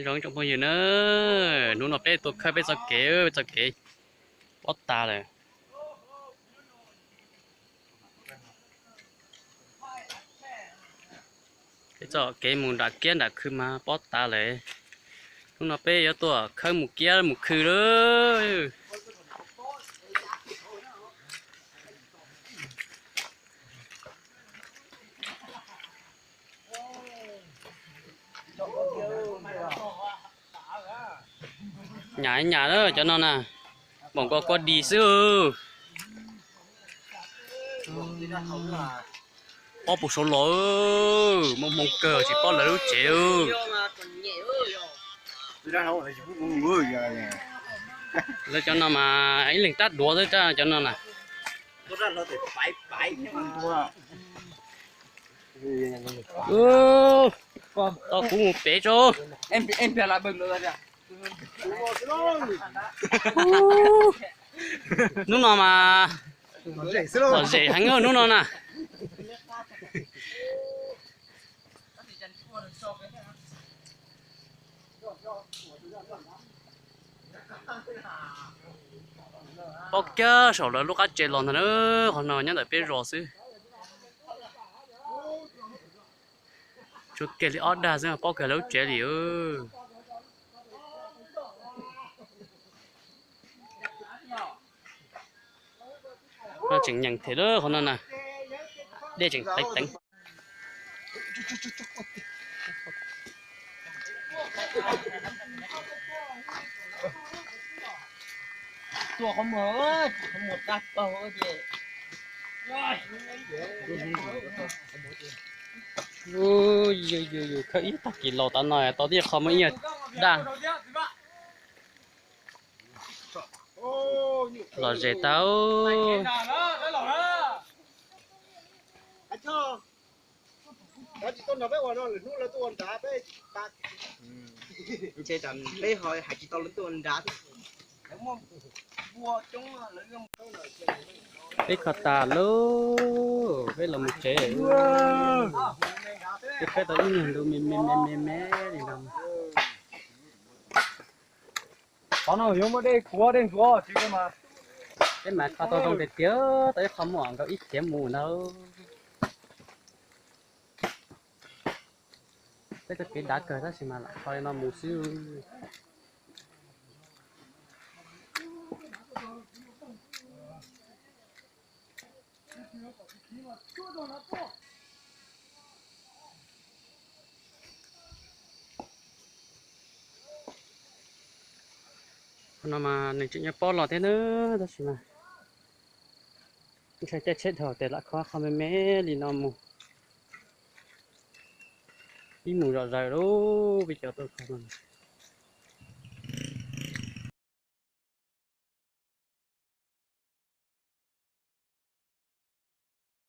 Zoo tsoom phooj ywg na, hnub no peb tuaj khawb peb txoj kev, peb txoj kev pob tas lawm. Peb txoj kev mus nram kiab nram khw mas pob tas lawm. Hnub no peb yuav tuaj khawb mus kiab mus khw lawm. Nyam nyam lawm cov no na, npaum nkaus kua dis xwb. Pob puv saud los, muaj hmoo kawg tsis paub lawv lub tsev. Lawv cov no mas ib leeg rab duav xwb rab cov no na. Tau kuv mus pem tso. Hnub no mas lom zem heev hnub no na. Paub kiag saum lawv lub qab tsev los ntag na, qhov no nyob ntawm peb zos xwb. Tsuas kiag li ob dag xwb paub kiag lawv lub tsev li. No tseem nyeem thiab lawm qhov no na, dej tseem teev teev. Yus khawb ib tag kis los tav no tau tib qho muaj ib yam daj. Lom zem tau. Ntshe peb ho hais tsis tau lawv tuaj ua nrad. Peb kho tas lawm, peb los mus tsev. Peb khawb tau ib nyuag ntu me me me me me li no. Qhov no yuav muaj dej kuav dej ntxuav tsis mas. Peb mas kho tau zoo tiag tiag, tau ib qho muaj nkaus ib khiav mus ntag. Peb txoj kev dav kawg tab sis mas lam kho li no mus xwb. Qhov no mas nws tseem nyob pob los thiab na, tab sis mas ntshai caij tsheb dhau tes lam kho qhov me me li no mus. Pib mus zom zaws lawm peb cov tuaj kho no.